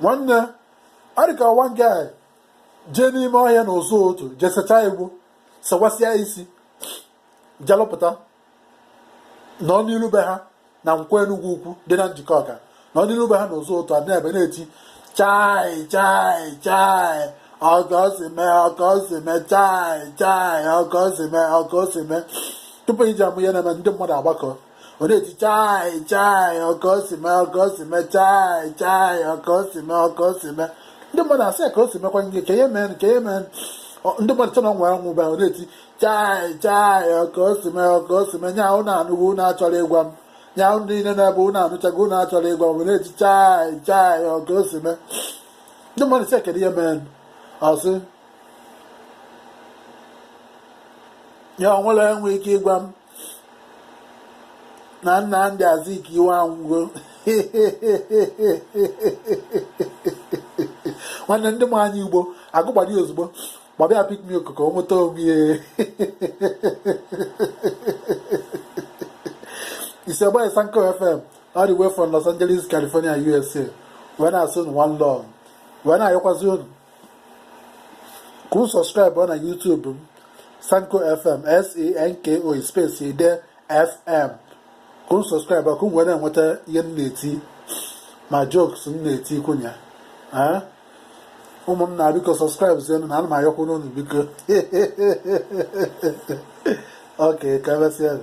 Nwanne, ọ dị ka one guy jee n'ime ọhịa n'ụzọ ụtụtụ jee sechaa igbo, sewasịa isi, jalụpụta nọ n'ilu be ha na Nkwọ Enugwu Ukwu dị na Njikọka, nọ n'ilu be ha n'ụzọ ụtụtụ a na-ebe na-eti chai chai chai ọgọsime ọgọsime chai chai ọgọsime ọgọsime. Tupu iji amụ ihe na-eme, ndị mmadụ agbakọ. Ọ na-eti chai chai ọgọsime ọgọsime chai chai ọgọsime ọgọsime. Ndị mmadụ asị ya ka o si mekwa nke ka ihe mee ka ihe mee. Ndị mmadụ chọ na nwa nwụ be. Ọ na-eti chai chai ọgọsime ọgọsime. Nya unu anụgo, unu achọrọ ịgwa m. Nya unu niile na-ebe unu anụchago, unu achọrọ ịgwa m. Ọ na-eti chai chai ọgọsime. Ndị mmadụ sị kedu ihe mee. Ọ sị ya o nwere enwe ike ịgwa m na Nnamdi Azikiwe anwụgo. Nwanne, ndị ma anya Igbo agụgbado ya ozugbo, gbabịa Peak milk ka o nweta onwe ya isi ọgba. Sanko FM all the way from Los Angeles, California, USA, wee na-asị unu one love, wee na-ayọkwazi unu ka unu subscribe na YouTube m, Sanko FM, Sanko space ide FM, ka unu subscribe ka unu wee na-enweta ihe m na-eti ma jokes m na-eti kwunya. Ụmụ m na biko subscribe zienụ na ana m ayọkwa unu biko. Ok, ka emesịa.